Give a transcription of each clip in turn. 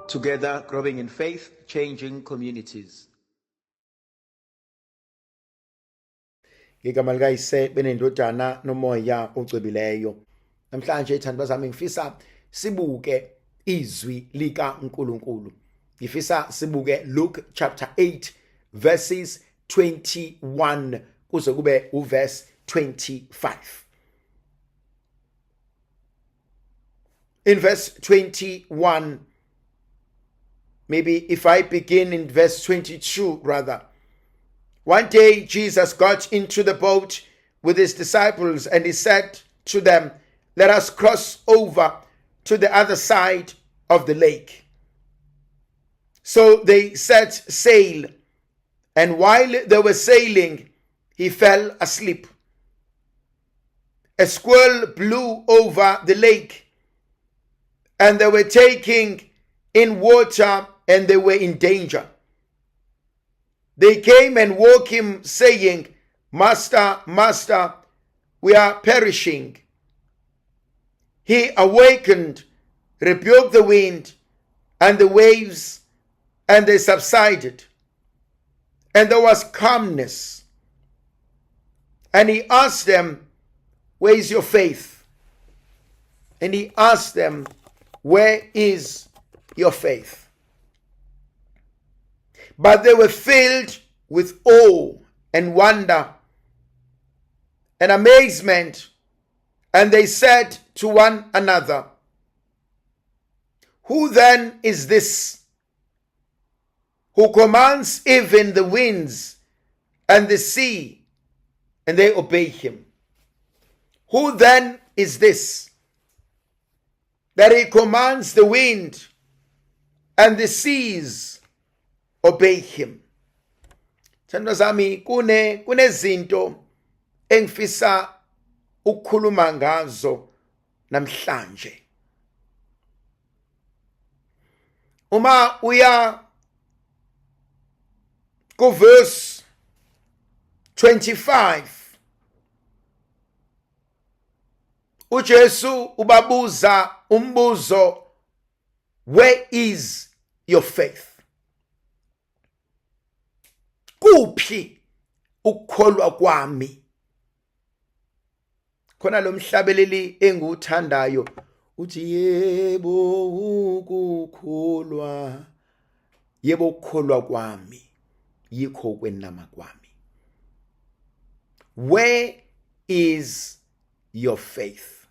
Together, growing in faith, changing communities. Ngegama likayise benendodana nomoya ocwebileyo. Namhlanje ithandwa zami ngifisa sibuke izwi likaNkuluNkulu. Ngifisa sibuke Luke chapter 8 verses 21 kuze kube uverse 25. In verse 21 maybe if I begin in verse 22 rather. One day Jesus got into the boat with his disciples and he said to them, Let us cross over to the other side of the lake. So they set sail, and while they were sailing, he fell asleep. A squall blew over the lake, and they were taking in water and they were in danger. They came and woke him, saying, Master, Master, we are perishing. He awakened, rebuked the wind and the waves, and they subsided. And there was calmness. And he asked them, Where is your faith? And he asked them, Where is your faith? But they were filled with awe and wonder and amazement, and they said to one another, Who then is this who commands even the winds and the sea, and they obey him? Who then is this that he commands the wind and the seas obey him? Thandwa zami kune kunezinto engifisa ukukhuluma ngazo namhlanje. Uma uya ku verse 25 uJesu ubabuza umbuzo where is your faith kuphi ukukholwa kwami khona lo mhlabeleli engiwuthandayo uthi yebo ukukholwa yebo ukukholwa kwami yikho kwenama kwami where is your faith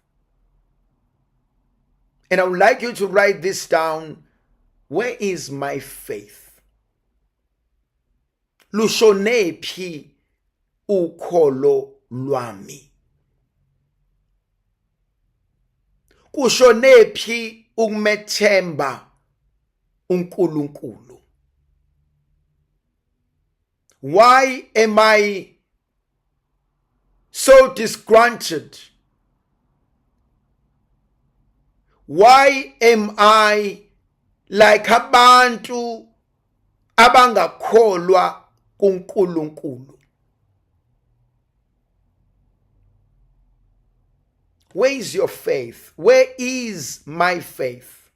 and i would like you to write this down where is my faith lushonephi ukholo lwami kushonephi ukumethemba uNkulunkulu why am i so disgruntled why am i like abantu abangakholwa kuNkulunkulu Where is your faith? Where is my faith?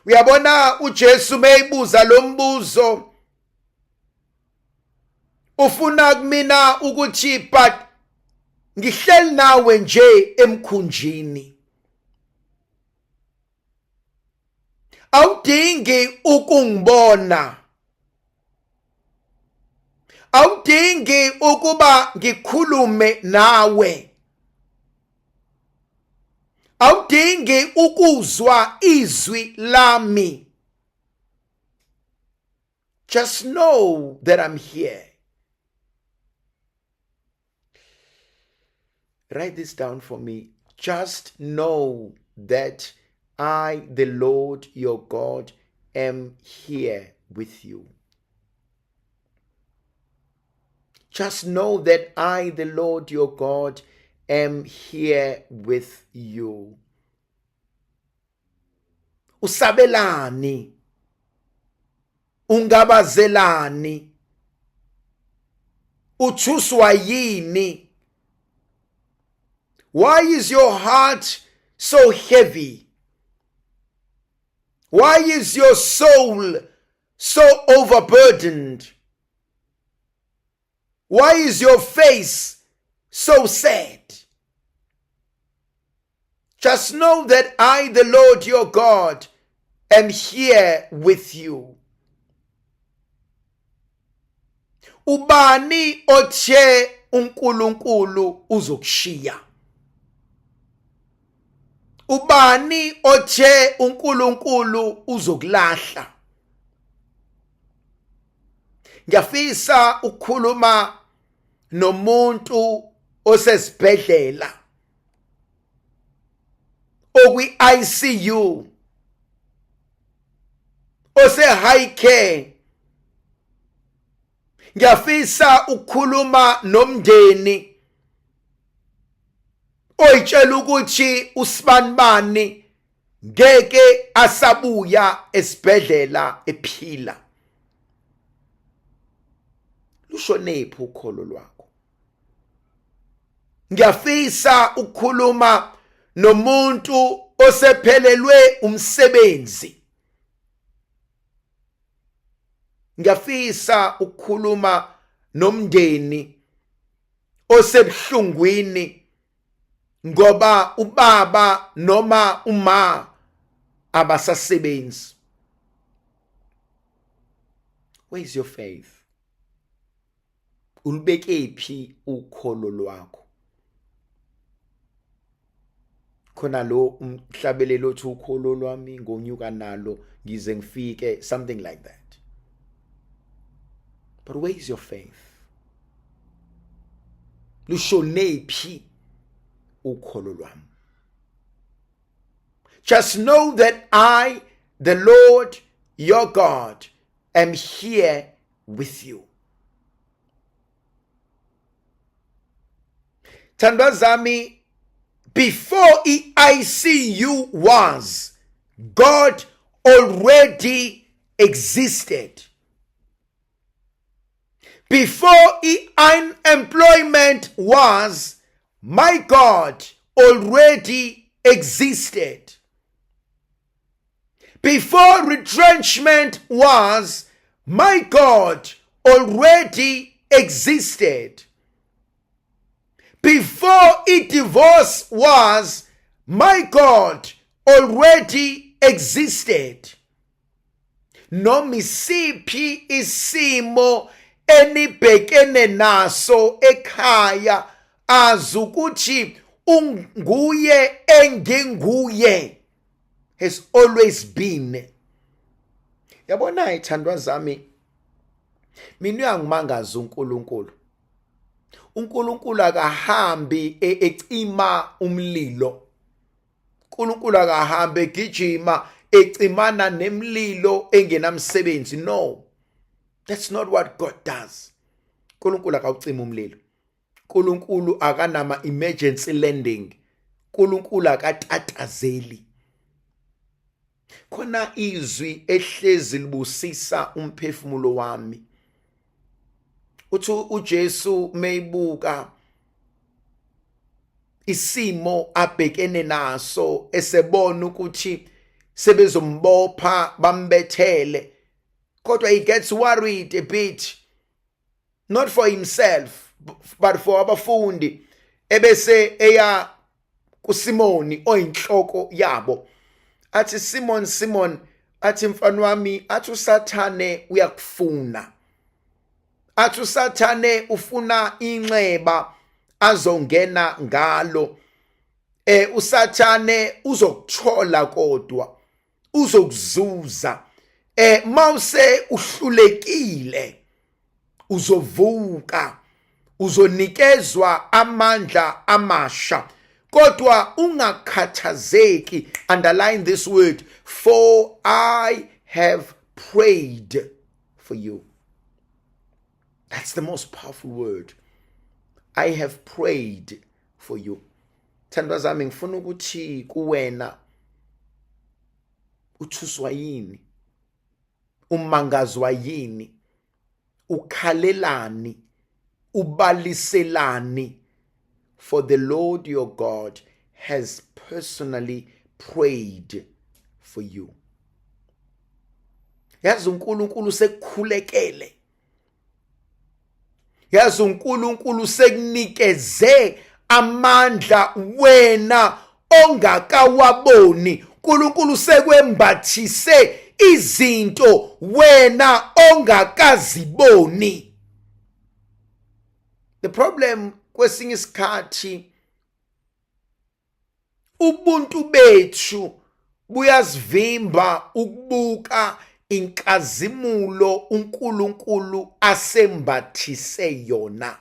Uyabona uJesu meyibuza lo mbuzo ufuna kumina ukuthi but ngihleli nawe nje emkhunjini awudingi ukungibona awudingi ukuba ngikhulume nawe awudingi ukuzwa izwi lami just know that i'm here write this down for me just know that i the lord your god am here with you Just know that I, the Lord your God, am here with you. Usabelani? Ungabazelani? Uthuswa yini? Why is your heart so heavy? Why is your soul so overburdened? Why is your face so sad? Just know that I, the Lord your God, am here with you. Ubani othe uNkulunkulu uzokushiya? Ubani othe uNkulunkulu uzokulahla? Ngiyafisa ukukhuluma nomuntu osesibhedlela okwi ICU ose high care. Ngiyafisa ukukhuluma nomndeni oyitshela ukuthi usibanibani ngeke asabuya esibhedlela ephila. Lushonephi ukholo lwakho? Ngiyafisa ukukhuluma nomuntu osephelelwe umsebenzi. Ngiyafisa ukukhuluma nomndeni osebuhlungwini ngoba ubaba noma uma abasasebenzi. Where is your faith? Ulubekephi ukholo lwakho? Khona lo umhlabelelo othi ukholo lwami ngonyuka nalo ngize ngifike, something like that. But where is your faith? Lushonephi ukholo lwami? Just know that I, the Lord your God, am here with you. Thandwa zami, before i-ICU was, God already existed. Before unemployment was, my God already existed. Before retrenchment was, my God already existed. Before a divorce was, my God already existed. Noma isiphi isimo enibhekene naso ekhaya, azi ukuthi unguye enginguye has always been. Yabona ithandwa zami, mina uyangimangaza uNkulunkulu. uNkulunkulu akahambi ecima umlilo. uNkulunkulu akahambi egijima ecimana nemlilo engenamsebenzi. No, that's not what God does. uNkulunkulu akawucima umlilo. uNkulunkulu akanama emergency landing. uNkulunkulu akatatazeli. Khona izwi ehlezi libusisa umphefumulo wami. Uthi uJesu meyibuka isimo abhekene naso, esebona ukuthi sebezombopha bambethele, kodwa he gets worried a bit, not for himself but for abafundi. Ebese eya kuSimoni oyinhloko yabo, athi, Simon, Simon, athi mfana wami, athi uSathane uyakufuna, athi uSathane ufuna inxeba azongena ngalo, uSathane uzokuthola kodwa uzokuzuza, mawuse uhlulekile uzovuka, uzonikezwa amandla amasha, kodwa ungakhathazeki. Underline this word, for I have prayed for you. That's the most powerful word. I have prayed for you. Thandwa zami, ngifuna ukuthi kuwena, uthuswa yini? Umangazwa yini? Ukhalelani? Ubaliselani? For the Lord your God has personally prayed for you. Yazi uNkulunkulu sekukhulekele. Yazi uNkulunkulu sekunikeze amandla wena ongakawaboni. uNkulunkulu sekwembathise izinto wena ongakaziboni. The problem, kwesinye isikhathi ubuntu bethu buyasivimba ukubuka inkazimulo uNkulunkulu asembathise yona.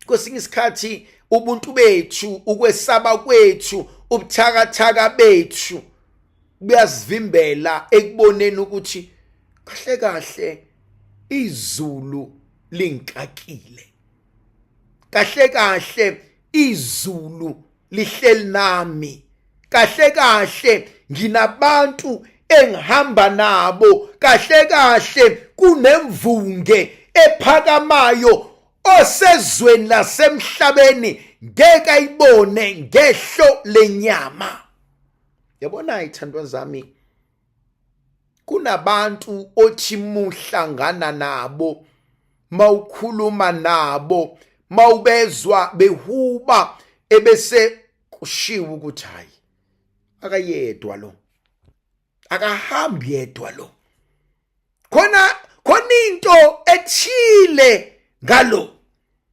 Kwesinye isikhathi ubuntu bethu, ukwesaba kwethu, ubuthakathaka bethu buyasivimbela ekuboneni ukuthi kahle kahle izulu lingikakile, kahle kahle izulu lihleli nami, kahle kahle nginabantu engihamba nabo, kahle kahle kunemvunge ephakamayo osezweni lasemhlabeni ngeke ayibone ngehlo lenyama. Yabona, ithandwa zami, kunabantu othi muhlangana nabo, mawukhuluma nabo, mawubezwa behuba, ebese kushiwo ukuthi hayi, akayedwa lo, akahambi yedwa lo, khona khona into ethile ngalo.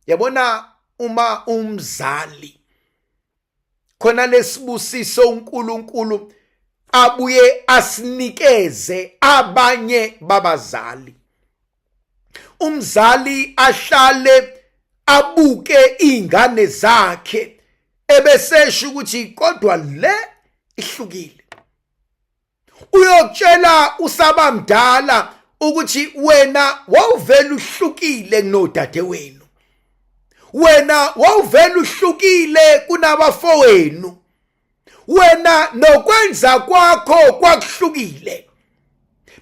Yabona, uma umzali khona lesibusiso uNkulunkulu abuye asinikeze abanye babazali, umzali ahlale abuke ingane zakhe ebesesho ukuthi kodwa le ihlukile. Uyokutshela usabamdala ukuthi wena wawuvela uhlukile kunodadewenu, wena wawuvela uhlukile kunabafowenu, wena nokwenza kwakho kwakuhlukile.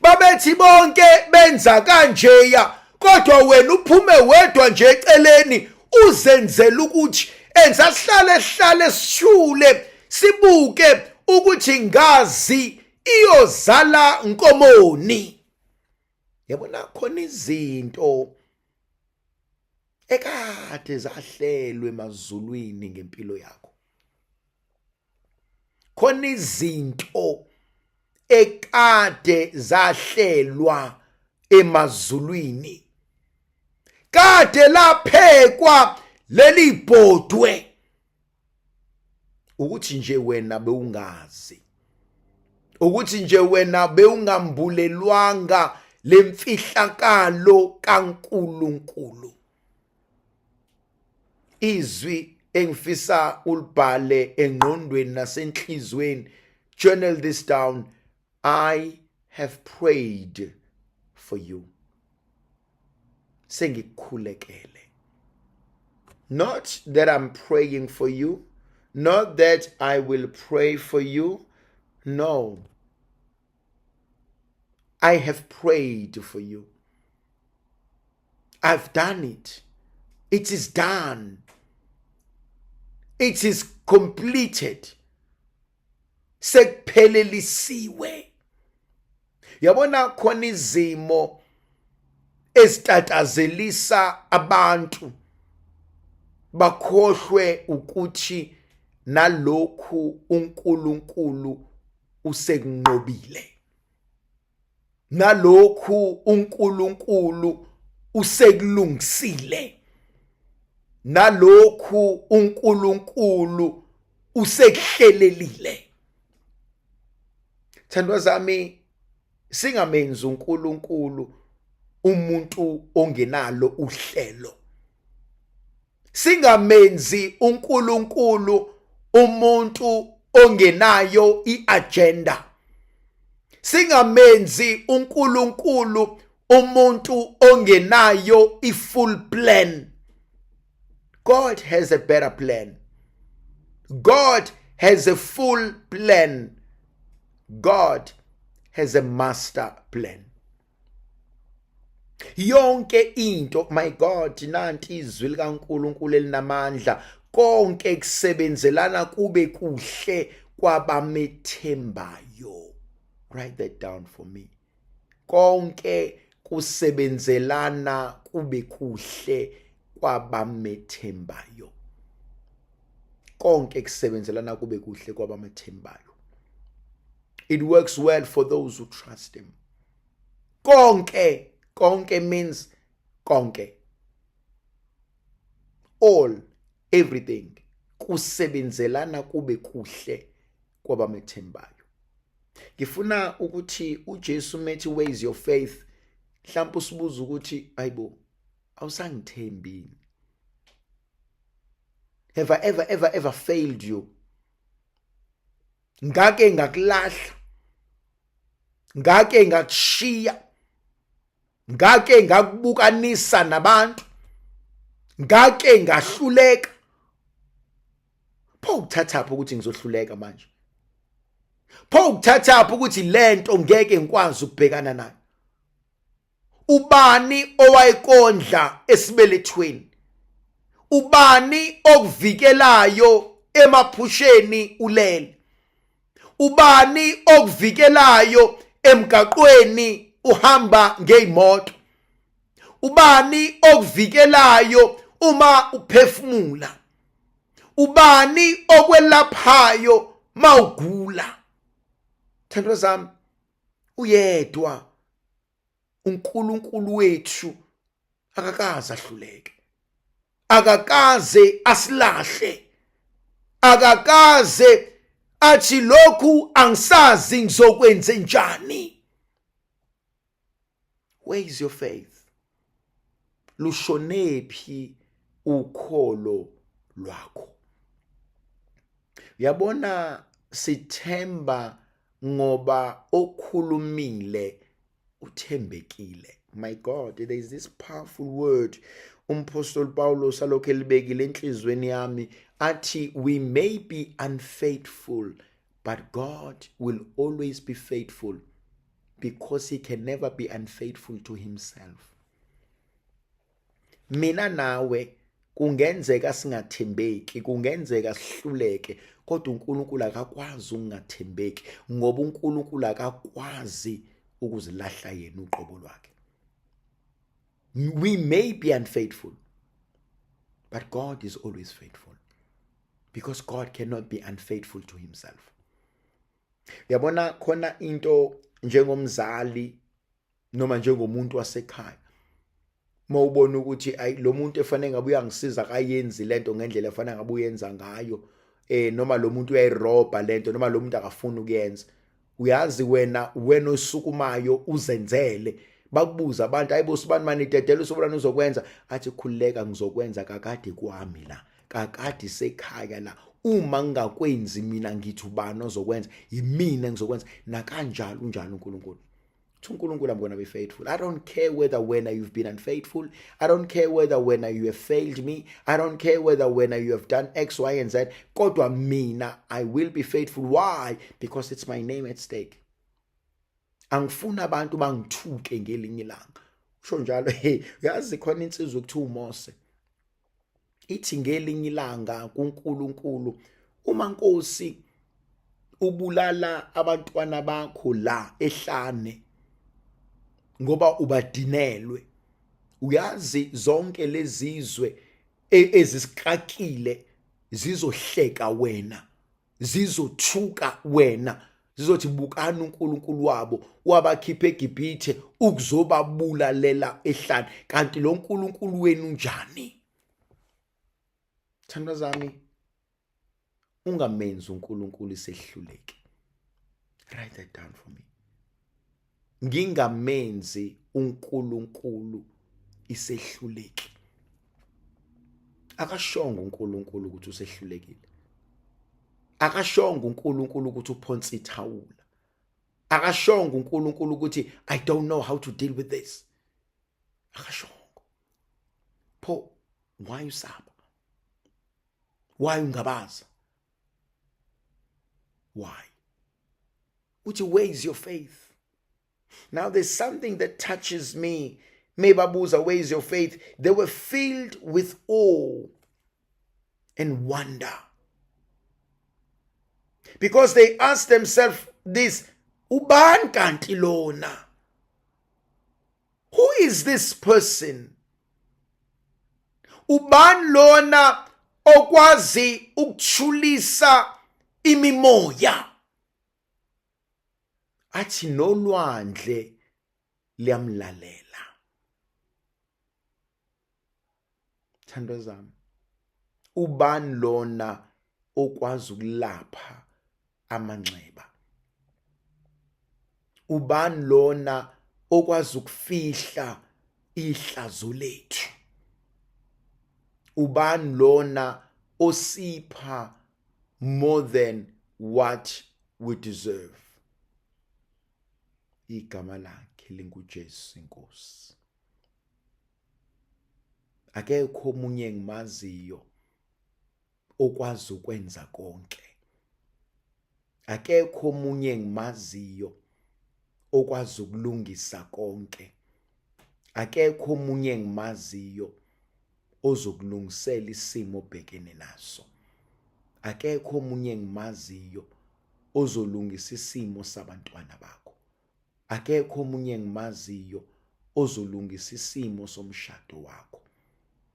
Babethi bonke benza kanjeya, kodwa wena uphume wedwa nje eceleni uzenzela ukuthi enza. Sihlale sihlale sishule sibuke ukuthi ngazi iyozala nkomoni. Yabona, khona izinto ekade zahlelwe emazulwini ngempilo yakho, khona izinto ekade zahlelwa emazulwini, kade laphekwa leli bhodwe, ukuthi nje wena bewungazi, ukuthi nje wena bewungambulelwanga lemfihlakalo kaNkuluNkulu. Izwi engifisa ulibhale engqondweni nasenhlizweni, journal this down: I have prayed for you. Sengikukhulekele. Not that I'm praying for you, not that I will pray for you, no, I have prayed for you. I've done it. It is done. It is completed. Sekuphelelisiwe. Yabona, khona izimo ezitatazelisa abantu bakhohlwe ukuthi nalokhu uNkulunkulu usekunqobile, nalokhu uNkulunkulu usekulungisile, nalokhu uNkulunkulu usekuhlelelile. Thandwa zami, singamenzi uNkulunkulu umuntu ongenalo uhlelo, singamenzi uNkulunkulu umuntu ongenayo iagenda, singamenzi uNkulunkulu umuntu ongenayo ifull plan. God has a better plan. God has a full plan. God has a master plan. Yonke into, my God, nanti izwi likaNkuluNkulu elinamandla: konke kusebenzelana kube kuhle kwabamethembayo. Write that down for me. Konke kusebenzelana kube kuhle kwabamethembayo. Konke kusebenzelana kube kuhle kwabamethembayo. It works well for those who trust him. Konke, konke means konke. All, everything kusebenzelana kube kuhle kwabamethembayo. Ngifuna ukuthi uJesu methi, "Where is your faith?" mhlawumbe usibuza ukuthi, "Ayibo, awusangithembi? Have I ever, ever, ever failed you? Ngake ngakulahla? Ngake ngakushiya? Ngake ngakubukanisa nabantu? Ngake ngahluleka? Pho ukuthathaphi ukuthi ngizohluleka manje? Pho ukuthathaphi ukuthi lento ngeke ngikwazi ukubhekana nayo? Ubani owayekondla esibelethweni? Ubani okuvikelayo emaphusheni ulele? Ubani okuvikelayo emgaqweni uhamba ngeyimoto? Ubani okuvikelayo uma uphefumula? Ubani okwelaphayo mawugula?" Thandwa zami, uyedwa uNkulunkulu wethu, akakaze ahluleke, akakaze asilahle, akakaze athi, "Lokhu angisazi, ngizokwenze njani?" Where is your faith? Lushonephi ukholo lwakho? Uyabona, sithemba ngoba okhulumile uthembekile. My God, there is this powerful word umpostoli Paulos alokhu elibekile enhlizweni yami, athi, "We may be unfaithful, but God will always be faithful because he can never be unfaithful to himself." Mina nawe kungenzeka singathembeki, kungenzeka sihluleke, kodwa uNkulunkulu akakwazi ukungathembeki, ngoba uNkulunkulu akakwazi ukuzilahla yena uqobo lwakhe. We may be unfaithful, but God is always faithful because God cannot be unfaithful to himself. Uyabona, khona into njengomzali noma njengomuntu wasekhaya, mawubona ukuthi ayi, lo muntu efanele ngabe uyangisiza akayenzi lento ngendlela efanele ngabe uyenza ngayo, noma lo muntu uyayirobha lento, noma lo muntu akafuni ukuyenza, uyazi wena osukumayo uzenzele. Bakubuza abantu, "Ayibo, sibani mani, dedela usobona uzokwenza." Athi, "Khululeka, ngizokwenza. Kakade kwami la, kakade sekhaya la. Uma ngingakwenzi mina, ngithi ubani ozokwenza? Yimina ngizokwenza nakanjalo." Unjalo uNkulunkulu. Uthi uNkulunkulu, "I'm going to be faithful. I don't care whether when you've been unfaithful. I don't care whether when you have failed me. I don't care whether when you have done X, Y and Z, kodwa mina I will be faithful." Why? Because it's my name at stake. Angifuni abantu bangithuke ngelinye ilanga. Usho njalo. Hey, uyazi, khona insizwa ekuthiwa uMose, ithi ngelinye ilanga kuNkulunkulu, "Uma Nkosi ubulala abantwana bakho la ehlane ngoba ubadinelwe, uyazi zonke lezizwe ezisikakile zizohleka wena, zizothuka wena, zizothi, 'Bukani uNkulunkulu wabo, wabakhipha eGibhithe ukuzobabulalela ehlane. Kanti lo nkulunkulu wenu njani?" Thandwa zami, ungamenzi uNkulunkulu isehluleki. Write that down for me. Ngingamenzi uNkulunkulu isehluleki. Akashongo uNkulunkulu ukuthi usehlulekile. Akashongo uNkulunkulu ukuthi uphonsa ithawula. Akashongo uNkulunkulu ukuthi, "I don't know how to deal with this." Akashongo. Pho why usaba? Why ungabaza? Why uthi, "Where is your faith?" Now there's something that touches me. Mebabuza, "Where is your faith?" they were filled with awe and wonder because they asked themselves this Ubani kanti lona? Who is this person? Ubani lona okwazi ukuthulisa imimoya? Athi nolwandle liyamlalela. Thandwa zami, ubani lona okwazi ukulapha amanxeba? Ubani lona okwazi ukufihla ihlazo lethu? Ubani lona osipha more than what we deserve? Igama lakhe linguJesu inkosi. Akekho omunye engimaziyo okwazi ukwenza konke. Akekho omunye engimaziyo okwazi ukulungisa konke. Akekho omunye engimaziyo ozokulungisela isimo obhekene naso. Akekho omunye engimaziyo ozolungisa isimo sabantwana bakho. Akekho omunye engimaziyo ozolungisa isimo somshado wakho.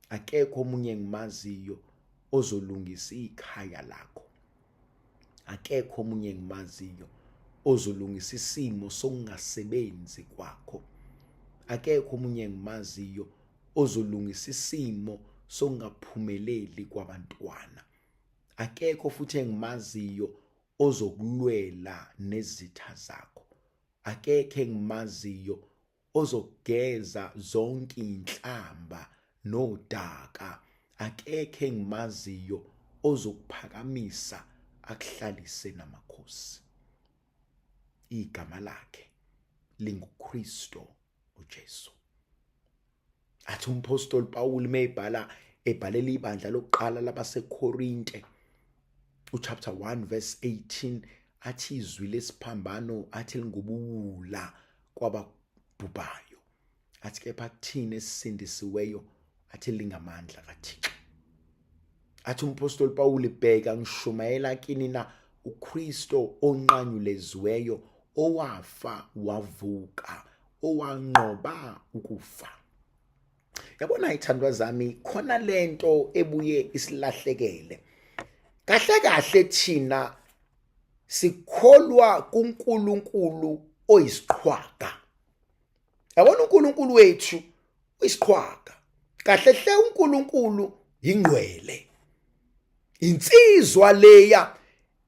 Akekho omunye engimaziyo ozolungisa ikhaya lakho. Akekho omunye engimaziyo ozolungisa isimo sokungasebenzi kwakho. Akekho omunye engimaziyo ozolungisa isimo sokungaphumeleli kwabantwana. Akekho futhi engimaziyo ozokulwela nezitha zakho. Akekho engimaziyo ozokugeza zonke inhlamba nodaka. Akekho engimaziyo ozokuphakamisa akuhlalise namakhosi. Igama lakhe linguKristu uJesu. Athi umphostoli Pawulu mayebhala ebhalela ibandla lokuqala labaseKorinte uchapter 1 verse 18 athi izwi lesiphambano athi lingubuwula kwababhubhayo, athi kepha kuthina esisindisiweyo athi lingamandla kaThixo. Athi umphostoli Pawulu, bheka ngishumayela kini na uKristo onqanyuleziweyo, owafa wavuka, owanqoba ukufa. Yabona ithandwa zami, khona lento ebuye isilahlekele. Kahle kahle thina sikholwa kuNkulunkulu oyisiqhwaga. Yabona uNkulunkulu wethu uyisiqhwaga. Kahle hle uNkulunkulu yingqwele. Insizwa leya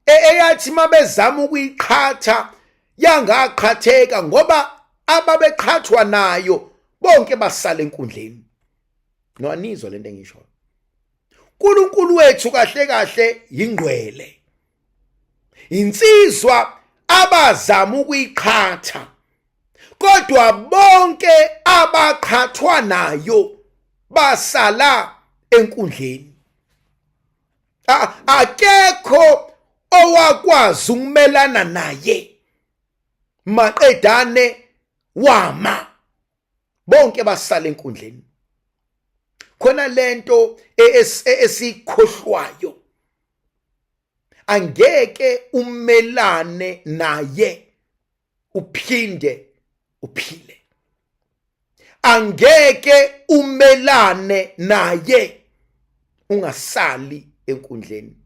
eyathi mabezama ukuyiqhatha yangaqhatheka ngoba ababeqhathwa nayo bonke basala enkundleni. Noanizwa lento engishoyo. uNkulunkulu wethu kahle kahle yingqwele. Insizwa abazama ukuyiqhatha kodwa bonke abaqhathwa nayo basala enkundleni. Akekho owakwazi ukumelana naye. Maqedane wama, bonke basala enkundleni. Khona lento esikhohlwayo, angeke umelane naye uphinde uphile. Angeke umelane naye ungasali enkundleni.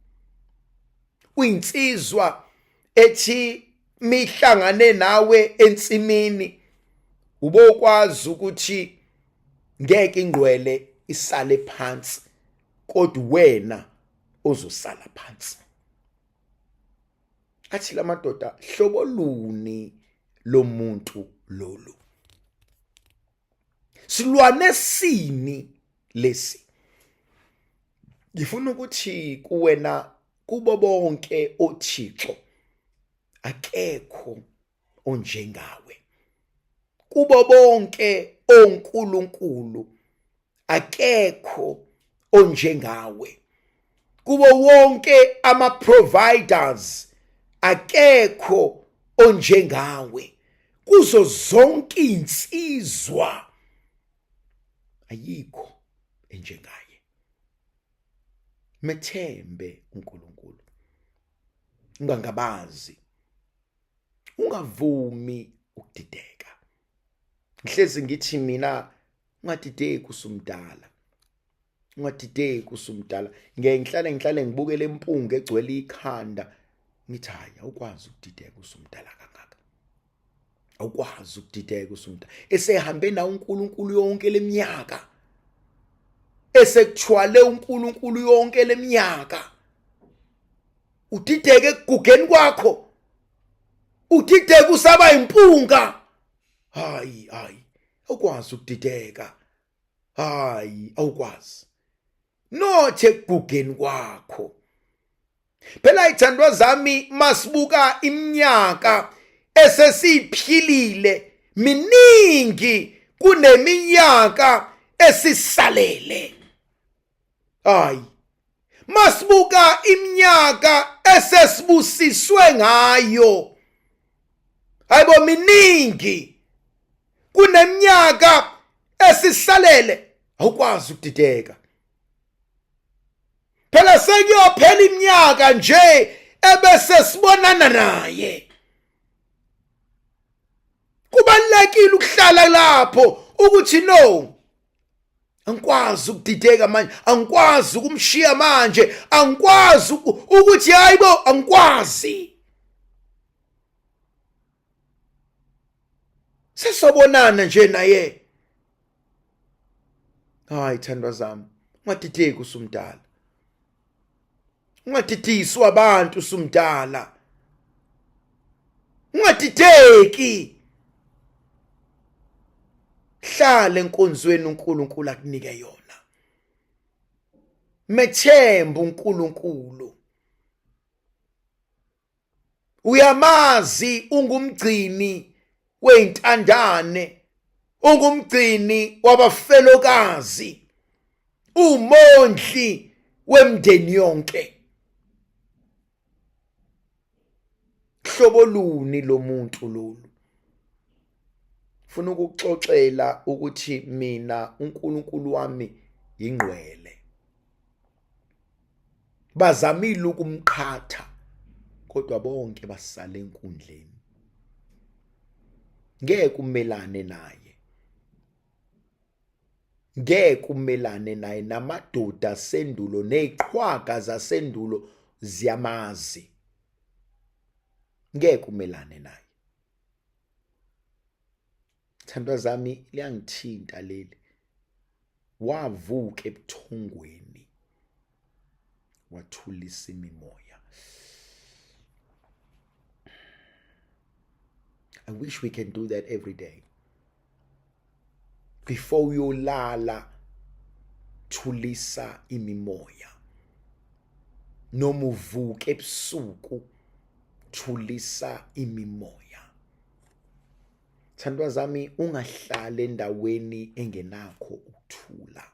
Uyinsizwa ethi mihlangane nawe ensimini ubokwazi ukuthi ngeke ingqwele isale phansi, kodwa wena ozosala phansi. Athi lamadoda, hlobo luni lomuntu lolu? Silwane sini lesi? Ngifuna ukuthi kuwena, kubo bonke othixo akekho onjengawe. Kubo bonke onkulunkulu akekho onjengawe. Kubo wonke ama providers akekho onjengawe. Kuzo zonke insizwa ayikho enjengaye. Methembe uNkulunkulu, ungangabazi. Ungavumi ukudideka. Ngihlezi ngithi mina ungadideki usumdala. Ungadideki usumdala. Ngeke ngihlale ngihlale ngibukele impunga egcwele ikhanda ngithi hayi awukwazi ukudideka usumdala kangaka. Awukwazi ukudideka usumdala. Esehambe nawo uNkulunkulu yonke leminyaka. Esekuthwale uNkulunkulu yonke leminyaka. Udideke ekugugeni kwakho. Udideke usaba impunga. Hayi hayi awukwazi ukudideka. Hayi awukwazi. Not ekugugeni kwakho. Phela ithandwa zami masibuka iminyaka esesiyiphilile miningi kuneminyaka esisalele. Hayi masibuka iminyaka esesibusiswe ngayo hayibo miningi kuneminyaka esisalele awukwazi ukudideka phela sekuyophela iminyaka nje ebese sibonana naye kubalekile ukuhlala lapho ukuthi no angikwazi ukudideka manje angikwazi ukumshiya manje angikwazi ukuthi hayibo angikwazi sesobonana nje naye hayi thandwa zami ungadideki usumdala ungadidiswa abantu usumdala ungadideki hlala enkonzweni uNkulunkulu akunike yona methemba uNkulunkulu uyamazi ungumgcini wey'ntandane ungumgcini wabafelokazi umondli wemndeni yonke hlobo luni lomuntu lolu funa ukuxoxela ukuthi mina uNkulunkulu wami yingqwele bazamile ukumqhatha kodwa bonke basala enkundleni ngeke umelane naye ngeke umelane naye namadoda asendulo neziqhwaga zasendulo ziyamazi ngeke umelane naye thandwa zami liyangithinta leli wavuka ebuthongweni wathulisa imimoya I wish we can do that every day before uyolala thulisa imimoya noma uvuke ebusuku thulisa imimoya thandwa zami ungahlali endaweni engenakho ukuthula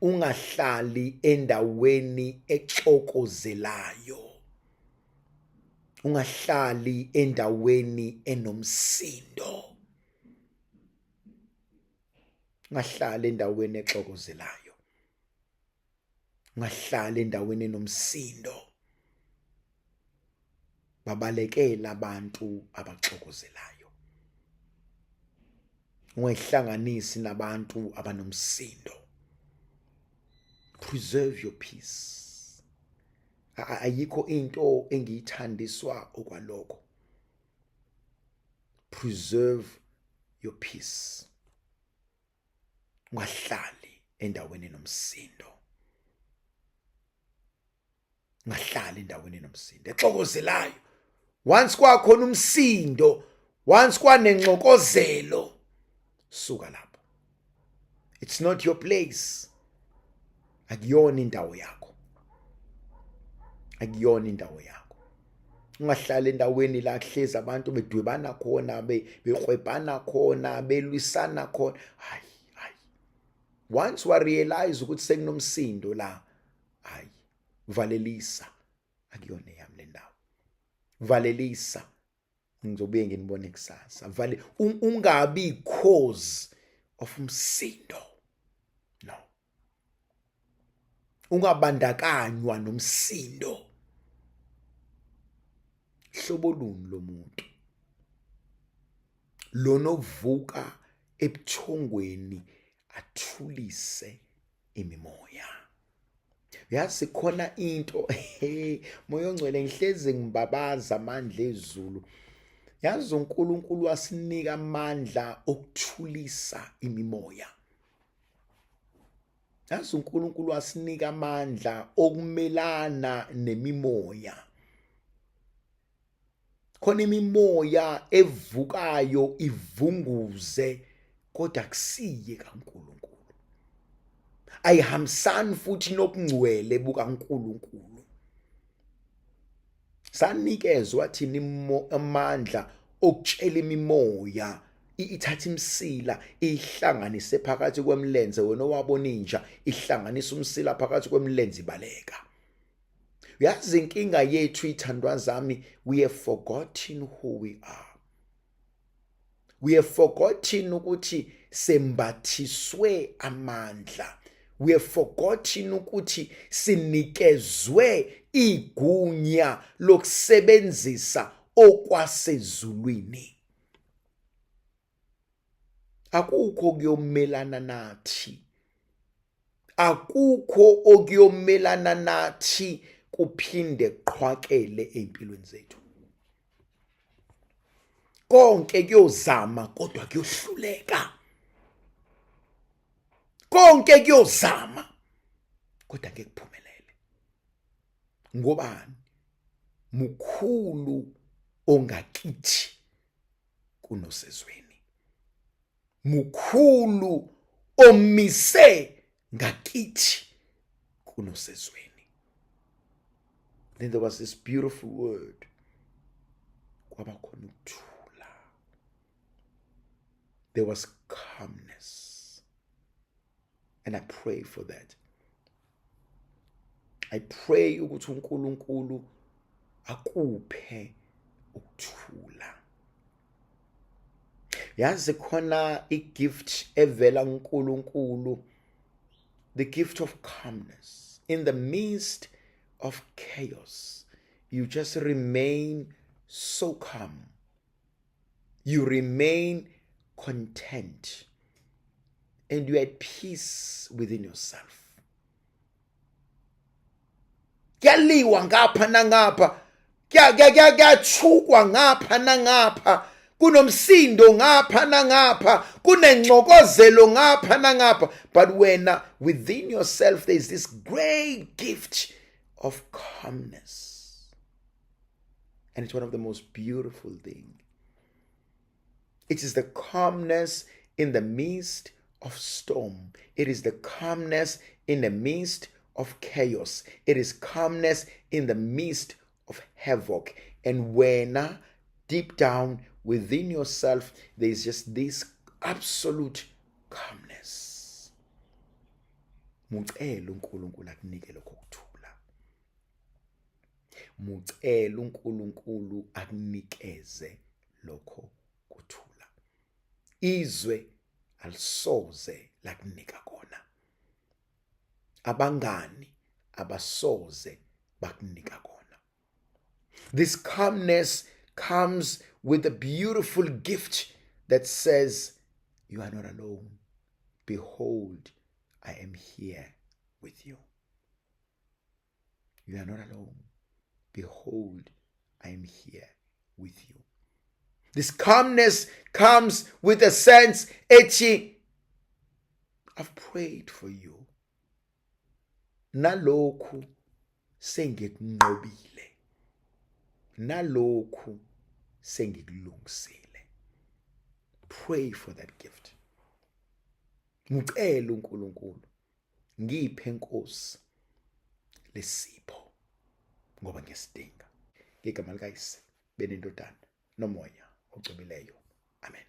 ungahlali endaweni exokozelayo ungahlali endaweni enomsindo ungahlali endaweni exokozelayo ungahlali endaweni enomsindo babalekela abantu abaxokozelayo ungayihlanganisi nabantu abanomsindo preserve your peace ayikho into engiyithandiswa okwalokho preserve your peace ungahlali endaweni enomsindo ungahlali endaweni enomsindo exokozelayo once kwakhona umsindo once kwanenxokozelo suka lapho it's not your place akuyona indawo yakho akuyona indawo yakho ungahlali endaweni la kuhlezi abantu bedwebana khona bekrwebhana khona belwisana khona hayi hayi once wa realize ukuthi sekunomsindo la hayi valelisa akuyona eyami le ndawo valelisa ngizobuye nginibone kusasa vale ungabi cause of umsindo no ungabandakanywa nomsindo Hlobo luni lomuntu lona ovuka ebuthongweni athulise imimoya? Yazi khona into, moya ongcwele, ngihlezi ngibabaza amandla ezulu. Yazi uNkulunkulu wasinika amandla okuthulisa imimoya. Yazi uNkulunkulu wasinika amandla okumelana nemimoya. Khona imimoya evukayo ivunguze, kodwa kusiye kaNkulunkulu, ayihambisani futhi nobungcwele bukaNkulunkulu. Sanikezwa thina amandla okutshela imimoya ithatha imsila ihlanganise phakathi kwemlenze. Wena owabona inja ihlanganisa umsila phakathi kwemlenze ibaleka. Uyazi inkinga yethu, ithandwa zami, we have forgotten who we are. We have forgotten ukuthi sembathiswe amandla. We have forgotten ukuthi sinikezwe igunya lokusebenzisa okwasezulwini. Akukho kuyomelana nathi, akukho okuyomelana nathi kuphinde kuqhwakele ey'mpilweni zethu. Konke kuyozama, kodwa kuyohluleka. Konke kuyozama, kodwa ngeke kuphumelele. Ngobani? Mukhulu ongakithi kunosezweni, mukhulu omise ngakithi kunosezweni. Then there was this beautiful word, kwaba khona ukuthula. There was calmness, and I pray for that. I pray ukuthi uNkulunkulu akuphe ukuthula. Yazi khona igift evela kuNkulunkulu, the gift of calmness in the midst of chaos. You just remain so calm, you remain content, and you are at peace within yourself. Kuyaliwa ngapha nangapha, kuyathukwa ngapha nangapha, kunomsindo ngapha nangapha, kunengxokozelo ngapha nangapha, but wena within yourself there is this great gift of calmness, and it's one of the most beautiful things. It is the calmness in the midst of storm. It is the calmness in the midst of chaos. It is calmness in the midst of havoc. And when deep down within yourself, there is just this absolute calmness. Mucele uNkulunkulu akunike lokho kuthula. Mucele uNkulunkulu akunikeze lokho kuthula. Izwe alisoze lakunika kona. Abangani abasoze bakunika kona. This calmness comes with a beautiful gift that says, you are not alone. Behold, I am here with you. You are not alone. Behold, I am here with you. This calmness comes with a sense, ethi, I've prayed for you. Nalokhu sengikunqobile. Nalokhu sengikulungisile. Pray for that gift. Ngicela uNkulunkulu, ngiphe Nkosi lesipho ngoba ngiyasidinga. Ngegama likaYise benendodana noMoya ocwebileyo. Amen.